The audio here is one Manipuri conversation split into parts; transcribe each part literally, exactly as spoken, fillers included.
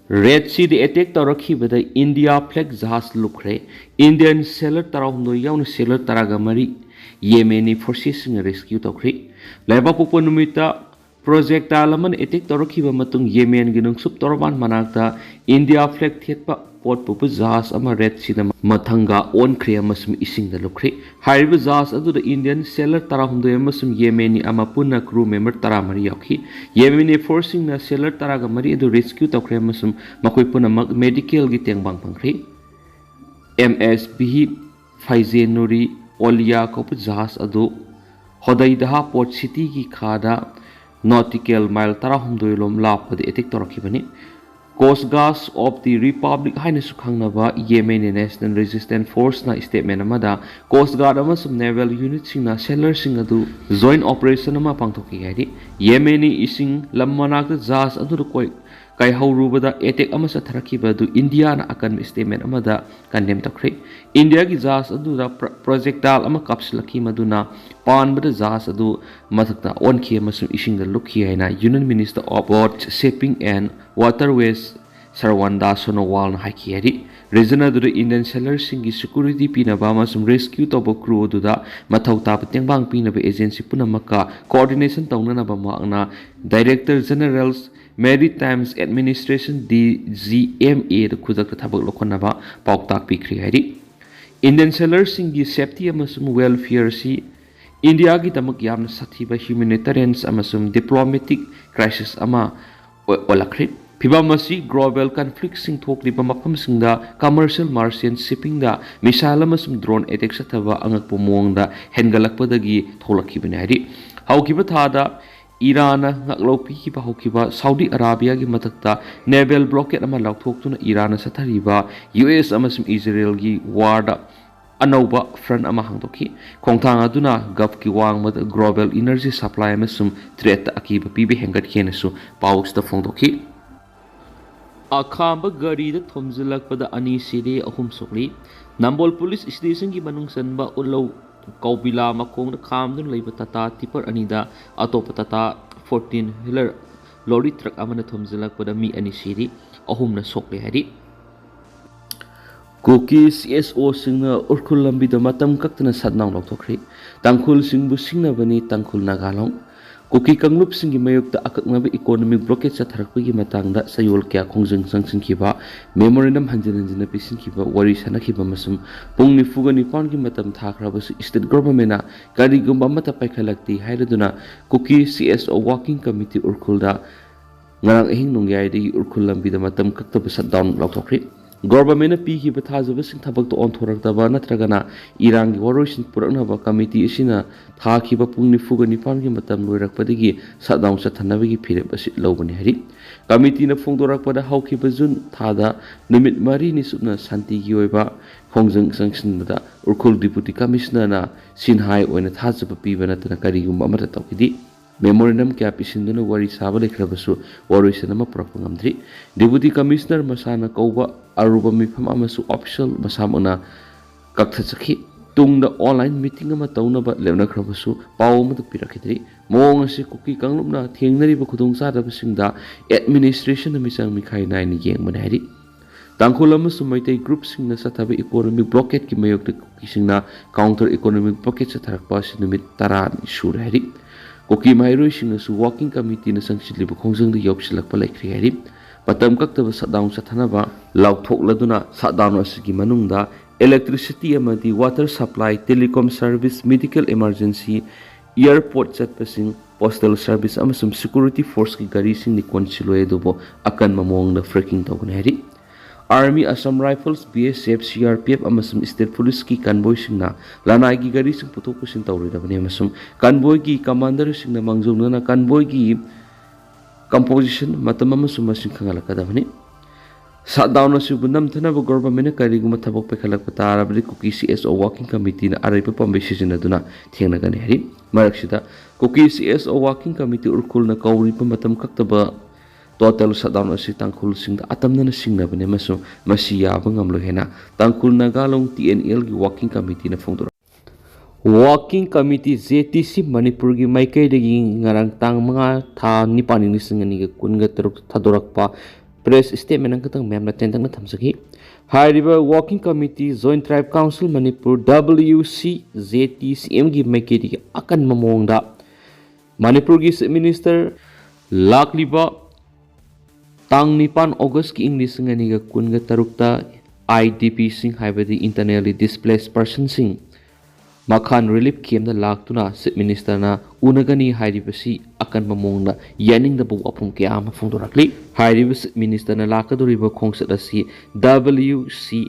Red Seaꯗ attack ꯇꯧꯔꯛꯈꯤꯕꯗ India flag ꯖꯍꯥꯖ ꯂꯨꯞꯈ꯭ꯔꯦ꯫ Indian sailor ꯇꯔꯥꯍꯨꯝꯗꯣꯏ ꯌꯥꯎꯅ sailor ꯇꯔꯥꯒ ꯃꯔꯤ Yemeni forcesꯁꯤꯡꯅ rescue ꯇꯧꯈ꯭ꯔꯦ꯫ ꯂꯩꯕꯥꯛꯄꯣꯛꯄ ꯅꯨꯃꯤꯠꯇ projectile ꯑꯃꯅ attack ꯇꯧꯔꯛꯈꯤꯕ ꯃꯇꯨꯡ Yemenꯒꯤ ꯅꯣꯡꯆꯨꯞ ꯇꯣꯔꯕꯥꯟ ꯃꯅꯥꯛꯇ India flag ꯊꯦꯠꯄ ꯄꯣꯠ ꯄꯨꯕ ꯖꯍꯥꯖ ꯑꯃ Red Seaꯗ ꯃꯊꯪꯒ ꯑꯣꯟꯈ꯭ꯔꯦ ꯑꯃꯁꯨꯡ ꯏꯁꯤꯡꯗ ꯂꯨꯞꯈ꯭ꯔꯦ꯫ ꯍꯥꯏꯔꯤꯕ ꯖꯍꯥꯖ ꯑꯗꯨꯗ Indian sailor ꯇꯔꯥꯍꯨꯝꯗꯣꯏ ꯑꯃꯁꯨꯡ Yemeni ꯑꯃ ꯄꯨꯟꯅ crew member ꯇꯔꯥꯃꯔꯤ ꯌꯥꯎꯈꯤ꯫ Yemeni forceꯁꯤꯡꯅ sailor ꯇꯔꯥꯒ ꯃꯔꯤ ꯑꯗꯨ rescue ꯇꯧꯈ꯭ꯔꯦ ꯑꯃꯁꯨꯡ ꯃꯈꯣꯏ ꯄꯨꯝꯅꯃꯛ medicalꯒꯤ ꯇꯦꯡꯕꯥꯡ ꯐꯪꯈ꯭ꯔꯦ꯫ M S Bihi Faize Nuri Olia ꯀꯧꯕ ꯖꯍꯥꯖ ꯑꯗꯨ Hodeidah port cityꯒꯤ ꯈꯥꯗ nautical mile ꯇꯔꯥꯍꯨꯝꯗꯣꯏ ꯂꯣꯝ ꯂꯥꯞꯄꯗ attack ꯇꯧꯔꯛꯈꯤꯕꯅꯤ꯫ Coast Guard of the Republic ꯍꯥꯏꯅꯁꯨ ꯈꯪꯅꯕ Yemeni National Resistance Forceꯅ statement ꯑꯃꯗ Coast Guard ꯑꯃꯁꯨꯡ naval unitꯁꯤꯡꯅ sailorꯁꯤꯡ ꯑꯗꯨ joint operation ꯑꯃ ꯄꯥꯡꯊꯣꯛꯈꯤ ꯍꯥꯏꯔꯤ꯫ Yemeni ꯏꯁꯤꯡ ꯂꯝ ꯃꯅꯥꯛꯇ ꯖꯍꯥꯖ ꯑꯗꯨꯗ ꯀꯣꯏ ꯀꯥꯏꯍꯧꯔꯨꯕꯗ attack ꯑꯃ ꯆꯠꯊꯔꯛꯈꯤꯕ ꯑꯗꯨ Indiaꯅ ꯑꯀꯟꯕ statement ꯑꯃꯗ condemn ꯇꯧꯈ꯭ꯔꯦ꯫ Indiaꯒꯤ ꯖꯍꯥꯖ ꯑꯗꯨꯗ pro-, projectile ꯑꯃ ꯀꯥꯞꯁꯤꯜꯂꯛꯈꯤ, ꯃꯗꯨꯅ ꯄꯥꯟꯕꯗ ꯖꯍꯥꯖ ꯑꯗꯨ ꯃꯊꯛꯇ ꯑꯣꯟꯈꯤ ꯑꯃꯁꯨꯡ ꯏꯁꯤꯡꯗ ꯂꯨꯞꯈꯤ ꯍꯥꯏꯅ Union Minister of Port, Shipping and Waterways ꯁꯔꯋꯥꯅꯟꯗ ꯁꯣꯅꯣꯋꯥꯜꯅ ꯍꯥꯏꯈꯤ ꯍꯥꯏꯔꯤ꯫ Region ꯑꯗꯨꯗ Indian sailorꯁꯤꯡꯒꯤ security ꯄꯤꯅꯕ ꯑꯃꯁꯨꯡ rescue ꯇꯧꯕ crew ꯑꯗꯨꯗ ꯃꯊꯧ ꯇꯥꯕ ꯇꯦꯡꯕꯥꯡ ꯄꯤꯅꯕ agency ꯄꯨꯝꯅꯃꯛꯀ coordination ꯇꯧꯅꯅꯕ ꯃꯍꯥꯛꯅ Director General Maritime Administration, D G M Aꯗ ꯈꯨꯗꯛꯇ ꯊꯕꯛ ꯂꯧꯈꯠꯅꯕ ꯄꯥꯎꯇꯥꯛ ꯄꯤꯈ꯭ꯔꯦ ꯍꯥꯏꯔꯤ꯫ Indian sailorꯁꯤꯡꯒꯤ safety ꯑꯃꯁꯨꯡ welfareꯁꯤ Indiaꯒꯤꯗꯃꯛ ꯌꯥꯝꯅ ꯁꯥꯊꯤꯕ humanitarian ꯑꯃꯁꯨꯡ diplomatic crisis ꯑꯃ ꯑꯣ-, ꯑꯣꯜꯂꯛꯈ꯭ꯔꯦ꯫ ꯐꯤꯚꯝ ꯑꯁꯤ global conflictꯁꯤꯡ ꯊꯣꯛꯂꯤꯕ ꯃꯐꯝꯁꯤꯡꯗ commercial merchant shippingꯗ missile ꯑꯃꯁꯨꯡ drone attack ꯆꯠꯊꯕ ꯑꯉꯛꯄ ꯃꯑꯣꯡꯗ ꯍꯦꯟꯒꯠꯂꯛꯄꯗꯒꯤ ꯊꯣꯛꯂꯛꯈꯤꯕꯅꯤ ꯍꯥꯏꯔꯤ꯫ ꯍꯧꯈꯤꯕ ꯊꯥꯗ ꯏꯔꯥꯟꯅ ꯉꯥꯛꯂꯧ ꯄꯤꯈꯤꯕ ꯍꯧꯈꯤꯕ ꯁꯥꯎꯗꯤ ꯑꯔꯥꯕꯤꯌꯥꯒꯤ ꯃꯊꯛꯇ naval blockade ꯑꯃ ꯂꯥꯎꯊꯣꯛꯇꯨꯅ ꯏꯔꯥꯟꯅ ꯆꯠꯊꯔꯤꯕ U S ꯑꯃꯁꯨꯡ ꯏꯖꯔꯦꯜꯒꯤ warꯗ ꯑꯅꯧꯕ front ꯑꯃ ꯍꯥꯡꯗꯣꯛꯈꯤ꯫ ꯈꯣꯡꯊꯥꯡ ꯑꯗꯨꯅ Gulfꯀꯤ ꯋꯥꯡꯃꯗ global energy supply ꯑꯃꯁꯨꯡ threatꯇ ꯑꯀꯤꯕ ꯄꯤꯕ ꯍꯦꯟꯒꯠꯈꯤ ꯍꯥꯏꯅꯁꯨ ꯄꯥꯎꯁꯤꯗ ꯐꯣꯡꯗꯣꯛꯈꯤ꯫ ꯑꯈꯥꯝꯕ ꯒꯥꯔꯤꯗ ꯊꯣꯝꯖꯤꯜꯂꯛꯄꯗ ꯑꯅꯤ ꯁꯤꯔꯦ, ꯑꯍꯨꯝ ꯁꯣꯛꯂꯤ꯫ ꯅꯝꯕꯣꯜ police stationꯒꯤ ꯃꯅꯨꯡ ꯆꯟꯕ ꯎꯠꯂꯧ ꯀꯧꯕꯤꯂꯥ ꯃꯈꯣꯡꯗ ꯈꯥꯝꯗꯨꯅ ꯂꯩꯕ Tata tipper ꯑꯅꯤꯗ ꯑꯇꯣꯞꯄ Tata fourteen wheeler ꯂꯣꯔꯤ ꯇ꯭ꯔꯛ ꯑꯃꯅ ꯊꯣꯝꯖꯤꯜꯂꯛꯄꯗ ꯃꯤ ꯑꯅꯤ ꯁꯤꯔꯤ, ꯑꯍꯨꯝꯅ ꯁꯣꯛꯂꯦ ꯍꯥꯏꯔꯤ꯫ ꯀꯨꯀꯤ ꯁꯤ ꯑꯦꯁ ꯑꯣꯁꯤꯡꯅ ꯎꯔꯈꯨꯜ ꯂꯝꯕꯤꯗ ꯃꯇꯝ ꯀꯛꯇꯅ ꯁꯠ ꯗꯥꯎꯟ ꯂꯥꯎꯊꯣꯛꯈ꯭ꯔꯤ꯫ ꯇꯥꯡꯈꯨꯜꯁꯤꯡꯕꯨ ꯁꯤꯡꯅꯕꯅꯤ ꯇꯥꯡꯈꯨꯜ ꯅꯥꯒꯥ ꯂꯣꯟ꯫ ꯀꯨꯀꯤ ꯀꯥꯡꯂꯨꯞꯁꯤꯡꯒꯤ ꯃꯥꯌꯣꯛꯇ ꯑꯀꯛꯅꯕ ꯏꯀꯣꯅꯣꯃꯤꯛ ꯕ꯭ꯂꯣꯀꯦꯠ ꯆꯠꯊꯔꯛꯄꯒꯤ ꯃꯇꯥꯡꯗ ꯆꯌꯣꯜ ꯀꯌꯥ ꯈꯣꯡꯖꯪ ꯆꯪꯁꯤꯟꯈꯤꯕ, ꯃꯦꯃꯣꯔꯦꯟꯗꯝ ꯍꯟꯖꯤꯟ ꯍꯟꯖꯤꯟꯅ ꯄꯤꯁꯤꯟꯈꯤꯕ, ꯋꯥꯔꯤ ꯁꯥꯅꯈꯤꯕ ꯑꯃꯁꯨꯡ ꯄꯨꯡ ꯅꯤꯐꯨꯒ ꯅꯤꯄꯥꯟꯒꯤ ꯃꯇꯝ ꯊꯥꯈ꯭ꯔꯕꯁꯨ ꯁ꯭ꯇꯦꯠ ꯒꯣꯚꯔꯟꯃꯦꯟꯠꯅ ꯀꯔꯤꯒꯨꯝꯕ ꯑꯃꯠꯇ ꯄꯥꯏꯈꯠꯂꯛꯇꯦ ꯍꯥꯏꯔꯗꯨꯅ ꯀꯨꯀꯤ ꯁꯤ ꯑꯦꯁ ꯑꯣ ꯋꯥꯔꯀꯤꯡ ꯀꯃꯤꯇꯤ ꯎꯔꯈꯨꯜꯗ ꯉꯔꯥꯡ ꯑꯍꯤꯡ ꯅꯣꯡꯌꯥꯏꯗꯒꯤ ꯎꯔꯈꯨꯜ ꯂꯝꯕꯤꯗ ꯃꯇꯝ ꯀꯛꯇꯕ ꯁꯠ ꯗꯥꯎꯟ ꯂꯥꯎꯊꯣꯛꯈ꯭ꯔꯤ꯫ ꯒꯣꯚꯔꯟꯃꯦꯟꯠꯅ ꯄꯤꯈꯤꯕ ꯊꯥꯖꯕꯁꯤꯡ ꯊꯕꯛꯇ ꯑꯣꯟꯊꯣꯔꯛꯇꯕ ꯅꯠꯇ꯭ꯔꯒꯅ ꯏꯔꯥꯡꯒꯤ ꯋꯥꯔꯣꯏꯁꯤꯟ ꯄꯨꯔꯛꯅꯕ ꯀꯃꯤꯇꯤ ꯑꯁꯤꯅ ꯊꯥꯈꯤꯕ ꯄꯨꯡ ꯅꯤꯐꯨꯒ ꯅꯤꯄꯥꯟꯒꯤ ꯃꯇꯝ ꯂꯣꯏꯔꯛꯄꯗꯒꯤ ꯁꯠ ꯗꯥꯎꯟ ꯆꯠꯊꯅꯕꯒꯤ ꯐꯤꯔꯦꯞ ꯑꯁꯤ ꯂꯧꯕꯅꯤ ꯍꯥꯏꯔꯤ꯫ ꯀꯃꯤꯇꯤꯅ ꯐꯣꯡꯗꯣꯔꯛꯄꯗ ꯍꯧꯈꯤꯕ ꯖꯨꯟ ꯊꯥꯗ ꯅꯨꯃꯤꯠ ꯃꯔꯤꯅꯤ ꯆꯨꯞꯅ ꯁꯥꯟꯇꯤꯒꯤ ꯑꯣꯏꯕ ꯈꯣꯡꯖꯪ ꯆꯪꯁꯤꯟꯕꯗ ꯎꯔꯈꯨꯜ ꯗꯤꯄꯨꯇꯤ ꯀꯃꯤꯁꯅꯔꯅ ꯁꯤꯟꯍꯥꯏ ꯑꯣꯏꯅ ꯊꯥꯖꯕ ꯄꯤꯕ ꯅꯠꯇꯅ ꯀꯔꯤꯒꯨꯝꯕ ꯑꯃꯠꯇ ꯇꯧꯈꯤꯗꯦ꯫ ꯃꯦꯃꯣꯔꯦꯟꯗꯝ ꯀꯌꯥ ꯄꯤꯁꯤꯟꯗꯨꯅ ꯋꯥꯔꯤ ꯁꯥꯕ ꯂꯩꯈ꯭ꯔꯕꯁꯨ ꯋꯥꯔꯣꯏꯁꯤꯟ ꯑꯃ ꯄꯨꯔꯛꯄ ꯉꯝꯗ꯭ꯔꯤ꯫ ꯗꯤꯄꯨꯇꯤ ꯀꯃꯤꯁꯅꯔ ꯃꯁꯥꯅ ꯀꯧꯕ ꯑꯔꯨꯕ ꯃꯤꯐꯝ ꯑꯃꯁꯨ ꯑꯣꯐꯤꯁꯤꯌꯦꯜ ꯃꯁꯥꯃꯛꯅ ꯀꯛꯊꯠꯆꯈꯤ꯫ ꯇꯨꯡꯗ ꯑꯣꯟꯂꯥꯏꯟ ꯃꯤꯇꯤꯡ ꯑꯃ ꯇꯧꯅꯕ ꯂꯦꯞꯅꯈ꯭ꯔꯕꯁꯨ ꯄꯥꯎ ꯑꯃꯠꯇ ꯄꯤꯔꯛꯈꯤꯗ꯭ꯔꯤ꯫ ꯃꯑꯣꯡ ꯑꯁꯤ ꯀꯨꯀꯤ ꯀꯥꯡꯂꯨꯞꯅ ꯊꯦꯡꯅꯔꯤꯕ ꯈꯨꯗꯣꯡꯆꯥꯗꯕꯁꯤꯡꯗ ꯑꯦꯗꯃꯤꯅꯤꯁꯇ꯭ꯔꯦꯁꯟꯅ ꯃꯤꯆꯪ ꯃꯤꯈꯥꯏ ꯅꯥꯏꯅ ꯌꯦꯡꯕꯅꯤ ꯍꯥꯏꯔꯤ꯫ ꯇꯥꯡꯈꯨꯜ ꯑꯃꯁꯨꯡ ꯃꯩꯇꯩ ꯒ꯭ꯔꯨꯞꯁꯤꯡꯅ ꯆꯠꯊꯕ ꯏꯀꯣꯅꯣꯃꯤꯛ ꯕ꯭ꯂꯣꯀꯦꯠꯀꯤ ꯃꯥꯌꯣꯛꯇ ꯀꯨꯀꯤꯁꯤꯡꯅ ꯀꯥꯎꯟꯇꯔ ꯏꯀꯣꯅꯣꯃꯤꯛ ꯕ꯭ꯂꯣꯀꯦꯠ ꯆꯠꯊꯔꯛꯄ ꯑꯁꯤ ꯅꯨꯃꯤꯠ ꯇꯔꯥꯅꯤ ꯁꯨꯔꯦ ꯍꯥꯏꯔꯤ꯫ ꯀꯨꯀꯤ ꯃꯍꯩꯔꯣꯏꯁꯤꯡꯅꯁꯨ ꯋꯥꯔꯀꯤꯡ ꯀꯃꯤꯇꯤꯅ ꯆꯪꯁꯤꯜꯂꯤꯕ ꯈꯣꯡꯖꯪꯗ ꯌꯧꯁꯤꯜꯂꯛꯄ ꯂꯩꯈ꯭ꯔꯦ ꯍꯥꯏꯔꯤ꯫ ꯃꯇꯝ ꯀꯛꯇꯕ ꯁꯠ ꯗꯥꯎꯟ ꯆꯠꯊꯅꯕ ꯂꯥꯎꯊꯣꯛꯂꯗꯨꯅ ꯁꯠ ꯗꯥꯎꯟ ꯑꯁꯤꯒꯤ ꯃꯅꯨꯡꯗ electricity ꯑꯃꯗꯤ water supply, telecom service, medical emergency, airport ꯆꯠꯄꯁꯤꯡ, postal service ꯑꯃꯁꯨꯡ security forceꯀꯤ ꯒꯥꯔꯤꯁꯤꯡꯗꯤ ꯀꯣꯟꯁꯤꯜꯂꯣꯏ, ꯑꯗꯨꯕꯨ ꯑꯀꯟꯕ ꯃꯑꯣꯡꯗ ꯐ꯭ꯔꯦꯀꯤꯡ ꯇꯧꯒꯅꯤ ꯍꯥꯏꯔꯤ꯫ Army, Assam Rifles, B S F, C R P F ꯑꯃꯁꯨꯡ state policeꯀꯤ ꯀꯟꯚꯣꯏꯁꯤꯡꯅ ꯂꯅꯥꯏꯒꯤ ꯒꯥꯔꯤꯁꯤꯡ ꯄꯨꯊꯣꯛ ꯄꯨꯁꯤꯟ ꯇꯧꯔꯣꯏꯗꯕꯅꯤ ꯑꯃꯁꯨꯡ ꯀꯟꯚꯣꯏꯒꯤ ꯀꯃꯥꯟꯗꯔꯁꯤꯡꯅ ꯃꯥꯡꯖꯧꯅꯅ ꯀꯟꯚꯣꯏꯒꯤ composition, ꯃꯇꯝ ꯑꯃꯁꯨꯡ ꯃꯁꯤꯡ ꯈꯪꯍꯜꯂꯛꯀꯗꯕꯅꯤ꯫ ꯁꯠ ꯗꯥꯎꯟ ꯑꯁꯤꯕꯨ ꯅꯝꯊꯅꯕ ꯒꯣꯚꯔꯟꯃꯦꯟꯠꯅ ꯀꯔꯤꯒꯨꯝꯕ ꯊꯕꯛ ꯄꯥꯏꯈꯠꯂꯛꯄ ꯇꯥꯔꯕꯗꯤ ꯀꯨꯀꯤ ꯁꯤ ꯑꯦꯁ ꯑꯣ ꯋꯥꯔꯀꯤꯡ ꯀꯃꯤꯇꯤꯅ ꯑꯔꯩꯕ ꯄꯥꯝꯕꯩ ꯁꯤꯖꯤꯟꯅꯗꯨꯅ ꯊꯦꯡꯅꯒꯅꯤ ꯍꯥꯏꯔꯤ꯫ ꯃꯔꯛꯁꯤꯗ ꯀꯨꯀꯤ ꯁꯤ ꯑꯦꯁ ꯑꯣ ꯋꯥꯔꯀꯤꯡ ꯀꯃꯤꯇꯤ ꯎꯔꯈꯨꯜꯅ ꯀꯧꯔꯤꯕ ꯃꯇꯝ ꯀꯛꯇꯕ ꯇꯣꯇꯦꯜ ꯁꯠ ꯗꯥꯎꯟ ꯑꯁꯤ ꯇꯥꯡꯈꯨꯜꯁꯤꯡꯗ ꯑꯇꯝꯅꯅ ꯁꯤꯡꯅꯕꯅꯤ ꯑꯃꯁꯨꯡ ꯃꯁꯤ ꯌꯥꯕ ꯉꯝꯂꯣꯏ ꯍꯥꯏꯅ ꯇꯥꯡꯈꯨꯜ ꯅꯥꯒꯥ ꯂꯣꯡ, ꯇꯤ ꯑꯦꯟ ꯑꯦꯜꯒꯤ ꯋꯥꯔꯀꯤꯡ ꯀꯃꯤꯇꯤꯅ ꯐꯣꯡꯗꯣꯔꯛꯂꯤ꯫ Working Committee, J T C, ꯃꯅꯤꯄꯨꯔꯒꯤ ꯃꯥꯏꯀꯩꯗꯒꯤ ꯉꯔꯥꯡ ꯇꯥꯡ ꯃꯉꯥ, ꯊꯥ ꯅꯤꯄꯥꯟ, ꯏꯪ ꯂꯤꯁꯤꯡ ꯑꯅꯤꯒ ꯀꯨꯟꯒ ꯇꯔꯨꯛ ꯊꯥꯗꯣꯔꯛꯄ press statement ꯑꯃꯈꯛꯇꯪ ꯃꯌꯥꯝꯅ ꯇꯦꯟꯇꯛꯅ ꯊꯝꯖꯒꯦ꯫ ꯍꯥꯏꯔꯤꯕ Working Committee, Joint Tribe Council Manipur, W C J T C M ꯒꯤ ꯃꯥꯏꯀꯩꯗꯒꯤ ꯑꯀꯟꯕ ꯃꯑꯣꯡꯗ ꯃꯅꯤꯄꯨꯔꯒꯤ Chief Minister ꯂꯥꯛꯂꯤꯕ ꯇꯥꯡ ꯅꯤꯄꯥꯟ August ꯀꯤ ꯏꯪ ꯂꯤꯁꯤꯡ ꯑꯅꯤꯒ ꯀꯨꯟꯒ ꯇꯔꯨꯛꯇ I D P ꯁꯤꯡ, ꯍꯥꯏꯕꯗꯤ Internally Displaced Person ꯁꯤꯡ, ꯃꯈꯥꯟ relief camp ꯇ ꯂꯥꯛꯇꯨꯅ Chief Minister ꯅ ꯎꯅꯒꯅꯤ ꯍꯥꯏꯔꯤꯕꯁꯤ ꯑꯀꯟꯕ ꯃꯑꯣꯡꯗ ꯌꯥꯅꯤꯡꯗꯕ ꯋꯥꯐꯝ ꯀꯌꯥ ꯑꯃ ꯐꯣꯡꯗꯣꯔꯛꯂꯤ꯫ ꯍꯥꯏꯔꯤꯕ Chief Minister ꯅ ꯂꯥꯛꯀꯗꯧꯔꯤꯕ ꯈꯣꯡꯆꯠ ꯑꯁꯤ W C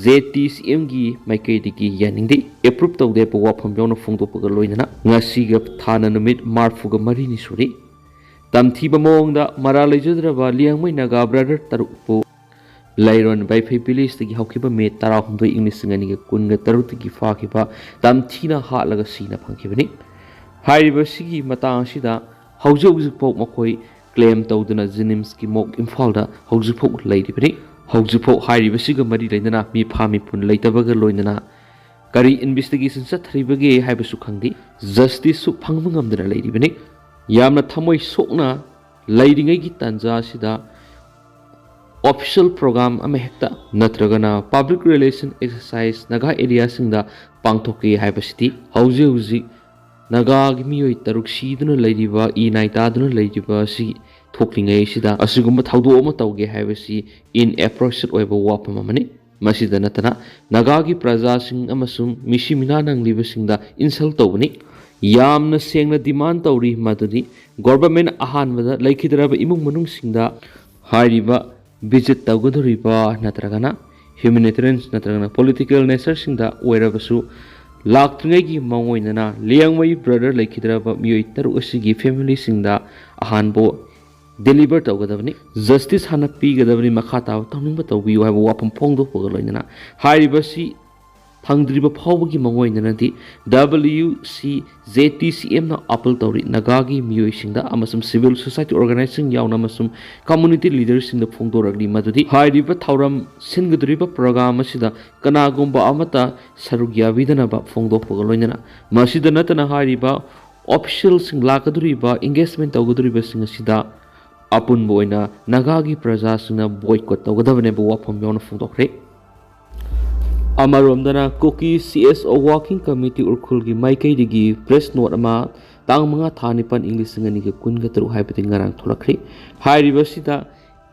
J T C M ꯒꯤ ꯃꯥꯏꯀꯩꯗꯒꯤ ꯌꯥꯅꯤꯡꯗꯦ, approve ꯇꯧꯗꯦ ꯍꯥꯏꯕ ꯋꯥꯐꯝ ꯌꯥꯎꯅ ꯐꯣꯡꯗꯣꯛꯄꯒ ꯂꯣꯏꯅꯅ ꯉꯁꯤꯒ ꯊꯥꯅ ꯅꯨꯃꯤꯠ ꯃꯔꯤꯐꯨꯒ ꯃꯔꯤꯅꯤ ꯁꯨꯔꯤ꯫ ꯇꯝꯊꯤꯕ ꯃꯑꯣꯡꯗ ꯃꯔꯥꯜ ꯂꯩꯖꯗ꯭ꯔꯕ ꯂꯤꯌꯥꯡꯃꯩ ꯅꯥꯒꯥ brother ꯇꯔꯨꯛꯄꯨ ꯂꯩꯔꯣꯟ ꯕꯥꯏꯐꯩ village ꯇꯒꯤ ꯍꯧꯈꯤꯕ May ꯇꯔꯥꯍꯨꯝꯗꯣꯏ, ꯏꯪ ꯂꯤꯁꯤꯡ ꯑꯅꯤꯒ ꯀꯨꯟꯒ ꯇꯔꯨꯛꯇꯒꯤ ꯐꯥꯈꯤꯕ ꯇꯝꯊꯤꯅ ꯍꯥꯠꯂꯒ ꯁꯤꯅ ꯐꯪꯈꯤꯕꯅꯤ꯫ ꯍꯥꯏꯔꯤꯕꯁꯤꯒꯤ ꯃꯇꯥꯡ ꯑꯁꯤꯗ ꯍꯧꯖꯤꯛ ꯍꯧꯖꯤꯛꯐꯥꯎ ꯃꯈꯣꯏ claim ꯇꯧꯗꯨꯅ JNIMS ꯀꯤ morgue ꯏꯝꯐꯥꯜꯗ ꯍꯧꯖꯤꯛꯐꯥꯎ ꯂꯩꯔꯤꯕꯅꯤ꯫ ꯍꯧꯖꯤꯛꯐꯥꯎ ꯍꯥꯏꯔꯤꯕꯁꯤꯒ ꯃꯔꯤ ꯂꯩꯅꯅ ꯃꯤꯐꯥ ꯃꯤꯄꯨꯟ ꯂꯩꯇꯕꯒ ꯂꯣꯏꯅꯅ ꯀꯔꯤ investigation ꯆꯠꯊꯔꯤꯕꯒꯦ ꯍꯥꯏꯕꯁꯨ ꯈꯪꯗꯦ꯫ Justice ꯁꯨ ꯐꯪꯕ ꯉꯝꯗꯅ ꯂꯩꯔꯤꯕꯅꯤ꯫ ꯌꯥꯝꯅ ꯊꯃꯣꯏ ꯁꯣꯛꯅ ꯂꯩꯔꯤꯉꯩꯒꯤ ꯇꯥꯟꯖꯥ ꯑꯁꯤꯗ official program ꯑꯃꯍꯦꯛꯇ ꯅꯠꯇ꯭ꯔꯒꯅ public relation exercise Naga area ꯁꯤꯡꯗ ꯄꯥꯡꯊꯣꯛꯀꯦ ꯍꯥꯏꯕꯁꯤꯗꯤ ꯍꯧꯖꯤꯛ ꯍꯧꯖꯤꯛ ꯅꯥꯒꯥꯒꯤ ꯃꯤꯑꯣꯏ ꯇꯔꯨꯛ ꯁꯤꯗꯨꯅ ꯂꯩꯔꯤꯕ, ꯏ ꯅꯥꯏ ꯇꯥꯗꯨꯅ ꯂꯩꯔꯤꯕ ꯑꯁꯤ ꯊꯣꯛꯂꯤꯉꯩ ꯑꯁꯤꯗ ꯑꯁꯤꯒꯨꯝꯕ ꯊꯧꯗꯣꯛ ꯑꯃ ꯇꯧꯒꯦ ꯍꯥꯏꯕꯁꯤ inappropriate ꯑꯣꯏꯕ ꯋꯥꯐꯝ ꯑꯃꯅꯤ꯫ ꯃꯁꯤꯗ ꯅꯠꯇꯅ ꯅꯥꯒꯥꯒꯤ ꯄ꯭ꯔꯖꯥꯁꯤꯡ ꯑꯃꯁꯨꯡ ꯃꯤꯁꯤ ꯃꯤꯅꯥ ꯅꯪꯂꯤꯕꯁꯤꯡꯗ insult ꯇꯧꯕꯅꯤ꯫ ꯌꯥꯝꯅ ꯁꯦꯡꯅ demand ꯇꯧꯔꯤ ꯃꯗꯨꯗꯤ government ꯑꯍꯥꯟꯕꯗ ꯂꯩꯈꯤꯗ꯭ꯔꯕ ꯏꯃꯨꯡ ꯃꯅꯨꯡꯁꯤꯡꯗ ꯍꯥꯏꯔꯤꯕ visit ꯇꯧꯒꯗꯧꯔꯤꯕ ꯅꯠꯇ꯭ꯔꯒꯅ humanitarian ꯅꯠꯇ꯭ꯔꯒꯅ political nature ꯁꯤꯡꯗ ꯑꯣꯏꯔꯕꯁꯨ ꯂꯥꯛꯇ꯭ꯔꯤꯉꯩꯒꯤ ꯃꯑꯣꯡ ꯑꯣꯏꯅꯅ ꯂꯤꯌꯥꯡꯃꯩ brother ꯂꯩꯈꯤꯗ꯭ꯔꯕ ꯃꯤꯑꯣꯏ ꯇꯔꯨꯛ ꯑꯁꯤꯒꯤ family ꯁꯤꯡꯗ ꯑꯍꯥꯟꯕ deliver ꯇꯧꯒꯗꯕꯅꯤ, justice ꯍꯥꯟꯅ ꯄꯤꯒꯗꯕꯅꯤ, ꯃꯈꯥ ꯇꯥꯕ ꯇꯧꯅꯤꯡꯕ ꯇꯧꯕꯤꯌꯨ ꯍꯥꯏꯕ ꯋꯥꯐꯝ ꯐꯣꯡꯗꯣꯛꯄꯒ ꯂꯣꯏꯅꯅ ꯍꯥꯏꯔꯤꯕꯁꯤ ꯊꯥꯡꯗ꯭ꯔꯤꯕ ꯐꯥꯎꯕꯒꯤ ꯃꯉꯣꯏꯅꯅꯗꯤ W C J T C M ꯅ ꯑꯥꯄꯤꯜ ꯇꯧꯔꯤ ꯅꯥꯒꯥꯒꯤ ꯃꯤꯑꯣꯏꯁꯤꯡꯗ ꯑꯃꯁꯨꯡ civil society organization ꯌꯥꯎꯅ ꯑꯃꯁꯨꯡ community leader ꯁꯤꯡꯗ ꯐꯣꯡꯗꯣꯔꯛꯂꯤ ꯃꯗꯨꯗꯤ ꯍꯥꯏꯔꯤꯕ ꯊꯧꯔꯝ ꯁꯤꯟꯒꯗꯧꯔꯤꯕ program ꯑꯁꯤꯗ ꯀꯅꯥꯒꯨꯝꯕ ꯑꯃꯠꯇ ꯁꯔꯨꯛ ꯌꯥꯕꯤꯗꯅꯕ ꯐꯣꯡꯗꯣꯛꯄꯒ ꯂꯣꯏꯅꯅ ꯃꯁꯤꯗ ꯅꯠꯇꯅ ꯍꯥꯏꯔꯤꯕ official ꯁꯤꯡ ꯂꯥꯛꯀꯗꯧꯔꯤꯕ engagement ꯇꯧꯒꯗꯧꯔꯤꯕꯁꯤꯡ ꯑꯁꯤꯗ ꯑꯄꯨꯟꯕ ꯑꯣꯏꯅ ꯅꯥꯒꯥꯒꯤ ꯄ꯭ꯔꯖꯥꯁꯤꯡꯅ boycott ꯇꯧꯒꯗꯕꯅꯦꯕ ꯋꯥꯐꯝ ꯌꯥꯎꯅ ꯐꯣꯡꯗꯣꯛꯈ꯭ꯔꯦ꯫ ꯑꯃꯔꯣꯝꯗꯅ ꯀꯨꯀꯤ C S O Working Committee ꯎꯔꯈꯨꯜꯒꯤ ꯃꯥꯏꯀꯩꯗꯒꯤ press note ꯑꯃ ꯇꯥꯡ ꯃꯉꯥ ꯊꯥ ꯅꯤꯄꯥꯟ ꯏꯪ ꯂꯤꯁꯤꯡ ꯑꯅꯤꯒ ꯀꯨꯟꯒ ꯇꯔꯨꯛ ꯍꯥꯏꯕꯗꯤ ꯉꯔꯥꯡ ꯊꯣꯛꯂꯛꯈ꯭ꯔꯦ꯫ ꯍꯥꯏꯔꯤꯕꯁꯤꯗ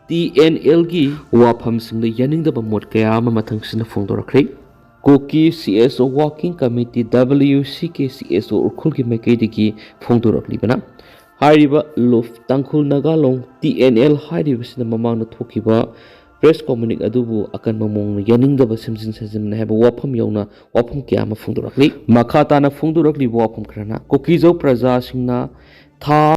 T N L ꯒꯤ ꯋꯥꯐꯝꯁꯤꯡꯗ ꯌꯥꯅꯤꯡꯗꯕ ꯃꯣꯠ ꯀꯌꯥ ꯑꯃ ꯃꯊꯪꯁꯤꯅ ꯐꯣꯡꯗꯣꯔꯛꯈ꯭ꯔꯦ꯫ ꯀꯨꯀꯤ C S O Working Committee W C K C S O ꯎꯔꯈꯨꯜꯒꯤ ꯃꯥꯏꯀꯩꯗꯒꯤ ꯐꯣꯡꯗꯣꯔꯛꯂꯤꯕꯅ ꯍꯥꯏꯔꯤꯕ ꯂꯨꯞ ꯇꯥꯡꯈꯨꯜ ꯅꯥꯒꯥ ꯂꯣꯡ T N L ꯍꯥꯏꯔꯤꯕꯁꯤꯅ ꯃꯃꯥꯡꯗ ꯊꯣꯛꯈꯤꯕ press communique ꯑꯗꯨꯕꯨ ꯑꯀꯟꯕ ꯃꯑꯣꯡꯗ ꯌꯥꯅꯤꯡꯗꯕ ꯁꯦꯝꯖꯤꯟ ꯁꯥꯖꯤꯟꯕꯅꯤ ꯍꯥꯏꯕ ꯋꯥꯐꯝ ꯌꯧꯅ ꯋꯥꯐꯝ ꯀꯌꯥ ꯑꯃ ꯐꯣꯡꯗꯣꯔꯛꯂꯤ꯫ ꯃꯈꯥ ꯇꯥꯅ ꯐꯣꯡꯗꯣꯔꯛꯂꯤꯕ ꯋꯥꯐꯝ ꯈꯔꯅ ꯀꯨꯀꯤꯖꯧ ꯄ꯭ꯔꯖꯥꯁꯤꯡꯅ ꯊꯥ